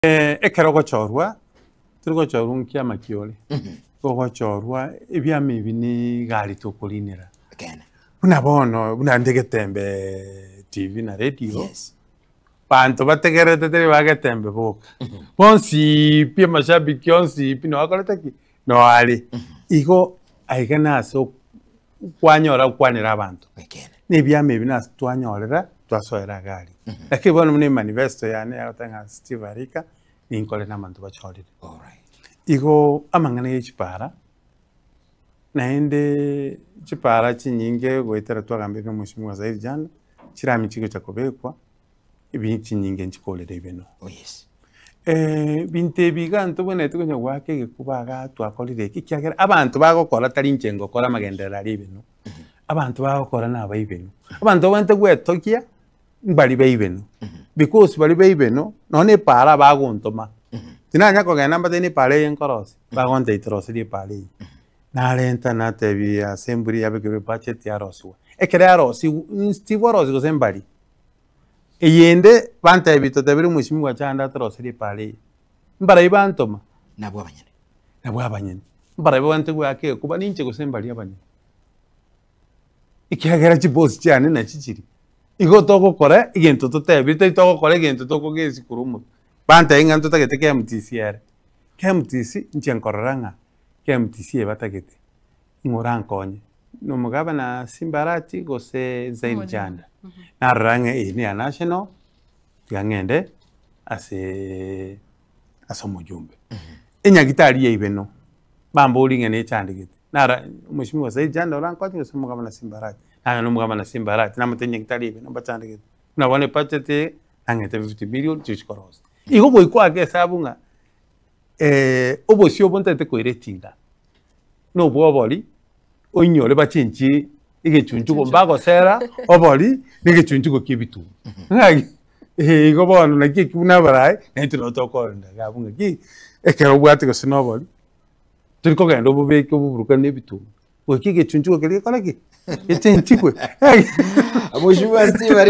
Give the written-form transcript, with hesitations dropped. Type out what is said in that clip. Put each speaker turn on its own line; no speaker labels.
Ekero ogochorwa, tori gochorwa nkiama ki ore, ogochorwa ebiama ebi ne egari tokorinera.
Ekeene.
Buna bono, buna inde getembe TV na radio,
Yes.
banto bategererete tari ba getembe boka, bonsi pi amashabiki onsi pi noo akorete ki? Noo are. Igo aiga nase ok kwanyora gokwanera abanto.
Ekeene.
Na ebiama ebi nase twanyorera, twasoera iga aria. Lakini bono buna emanifesto yane yagoteba ng'a Steve Arika, ninkore na abanto bachorire.
Alright.
Igo amang'ana ya chipara, naende chipara chinyinge goetera twagambire na omweshimiwa Zaid jana, chirami chigocha kobekwa, ebi chinyinge nchikorera ebeno.
Oh yes.
Ebinto ebi iga ntobwenereti konya goaka egekuba igaa twakorire eki, ekiagera abanto bagokora tari inche ngokora amagenderero aria ebeno, abanto bagokora na abaibeno. Abanto babwenerete gwetogia mbari baibeno, because baria baibeno nonye na epaara bagontoma, tinanya kogenda mbatebie na epaara eye nkorosia, bagontebia toroserie epaara eye. Narenta natebia assembly yabekerwa ebudget yarosiwa, ekero yarosiwu instead bwarosia gose mbari. Eyende bantebia totebere omweshimiwa Chanda atoroserie epaara eye, mbarai bantoma?
Nabwo abanyene.
Nabwo abanyene. Mbarai babwenerete goaka egekuba ninche gose mbaria abanyene? Ekiagera chibosi chiane nachi chiri, igo togokora egento totebire tari togokora egento tokogesia korwa omotwe. Bantebia ng'a ntotagete KMTC ere, KMTC inche nkorora ng'a KMTC eye batagete, ng'a orankonye, na omogabana Simba Arati gose Zaid Janda, narora ng'a eye neya national, tiga ng'ende aseeee ase omojumbe. Enyagitari ya Ibeno, bamborie ng'a nechandegete, nara omweshimiwa Zaid Janda orankonye gose omogabana Simba Arati, nagenda omogabana Simba Arati, namotebia enyagitari ya Ibeno mbachandegete, buna bono ebudget eye, nang'ete 50 million chigochi korosia. Igo goika oake esabu ng'a obosio obo ntagete koira etinga, na obwa obori, oinyore bachenchie egechunchugo mbagosera obori na egechunchugo kia ebituma. Ng'aki eh igo bono naki eki buna abarai, na intwe nabo tokorenda iga abwo ng'aki, ekero obwate gose na obori, tori kogenda obobeke oboburukani na ebituma, goika egechunchugo keria gekore ki? Gechenchigwe.
Mheshimiwa Steve Arika.